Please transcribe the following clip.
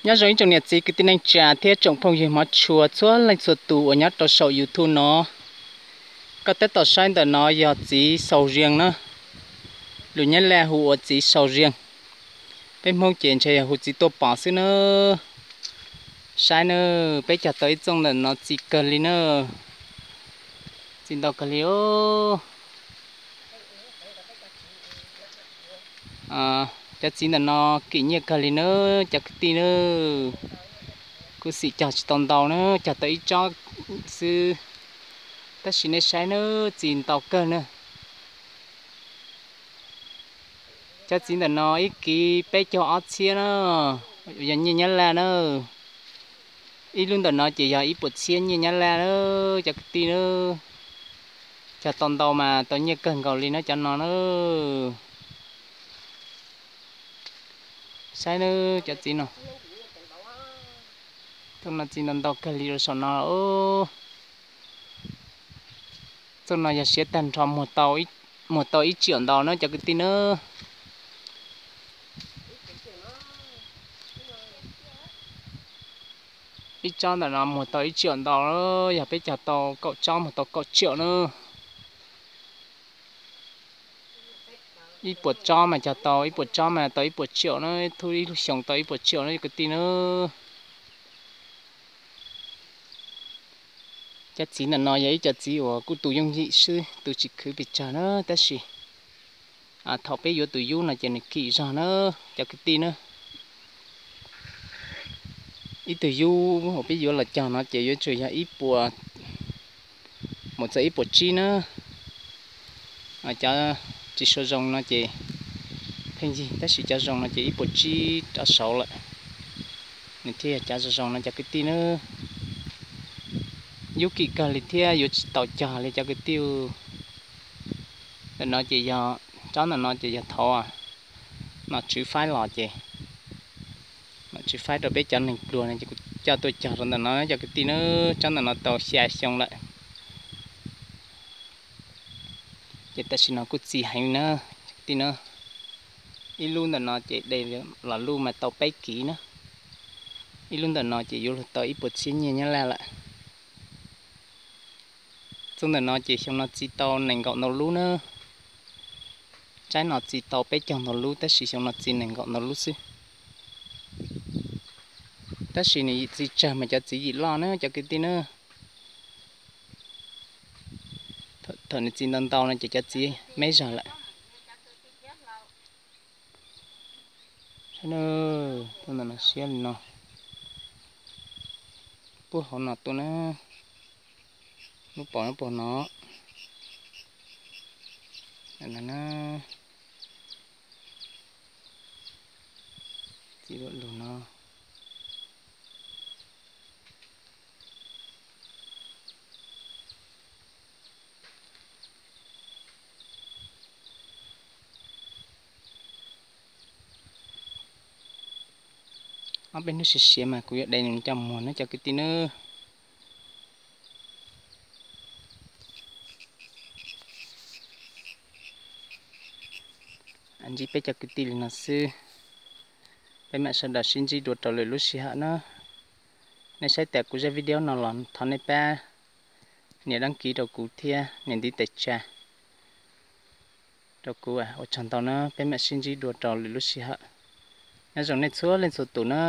Nyob zoo ib tsoom niam txiv kwv tij neej tsa thiab tsoom phooj ywg hmov tshua txhua leej txhua tus uas nyob rau saum YouTube no. Koj tab tom saib ntawm no yog txiv sầu riêng na, lus Nyab Laj hu ua txiv sầu riêng, peb Hmoob ces ntshe yog hu txiv tuaj pom xwb na. Saib na, peb cog tau ib txooj ntawm no txi kawg li na. Txi ntau kawg li os. Cov txiv ntawm no kim nyiaj kawg li na, cov kwv tij na. Kuv xim cog tsis tau ntau na, cog tau ib tsob xwb, tab sis nej saib na, txi ntau kawg na. Cov txiv ntawm no ib kiv peb caug ob txhiab na, yog nyiaj Nyab Laj na. Ib lub ntawm no ces yog ib puas txhiab nyiaj Nyab Laj na, cov kwv tij na. Cog tau ntau mas tau nyiaj kawg nkaus li na cov no na. Saib na, cov txiv no, txooj no txi ntau ntau kawg li rau saum no. Txooj no yog siav tag nrho, muag tau ib tsiaum ntau na cov kwv tij na. Ib tsob ntawm no muag tau ib tsiaum ntau, yog peb cog tau kaum tsob muag tau kaum tsiaum na. Ib puas tsob mas cog tau, ib puas tsob mas tau ib puas tsiaum na, thub ib lub xyoos tau ib puas tsiaum na cov kwv tij na. Cov txiv ntawm no yog ib cov txiv uas kuj tu yooj yim xwb, tu tsis khwv pes tsawg na, tab sis thaum peb yuav tus yub no ces nws kim zog na cov kwv tij na. Ib tug yub uas peb yuav los cog no ces yuav tsum yog ib puas, mus txog ib puas tsib na. Cov tsis sua zoo no ces pheej yig, tab sis cov zoo no ces ib puas tsib rov saud lawm, nws thiaj yog cov zoo zoo no cov kwv tij na. Yub kim kawg li thiab yuav tsis tau cog li cov kwv tij. Ntawm no ces yog, tsob ntawm no ces yog thaud nom tswv faib los ces, nom tswv faib rau peb cov neeg pluag no ces kuv coj tuaj cog rau ntawm no cov kwv tij na. Tsob ntawm no tau xya xyoo lawm, ces tam sim no kuj txi heev na cov kwv tij na. Ib lub ntawm no ces de los luj mas tau peb kiv na. Ib lub ntawm no ces yuav luag tau ib puas txhiab nyiaj Nyab Laj lawm. Txooj ntawm no ces xyoo no txi tau nees nkaum ntau lub na. Tsaib no txi tau peb caug ntau lub tab sis xyoo no txi nees nkaum ntau lub xwb. Tab sis nws yim txi tsawg mas cov txiv yim loj na cov kwv tij na. Thaum nws txi ntau ntau no ces cov txiv me zog lawm. Ntawm no siab li no, puag hauv no tuaj na, lub pom lub pom no, no na, txiv lub lug no. Ob peb hnub siav siav mas kuv yuav de nws coj muag na cov kwv tij nawb. Ntsib peb cov kwv tij li no xwb, peb mam sawv daws sib ntsib dua rau lwm lub sij hawm na. Nej saib tas kuv zaj video no los thov nej pab nias đăng ký rau kuv thiab nias ntiv tes tsa rau kuv. Ua tsaug ntau na, peb mam sib ntsib dua rau lwm lub sij hawm. Nyob zoo nej txhua leej txhua tus na.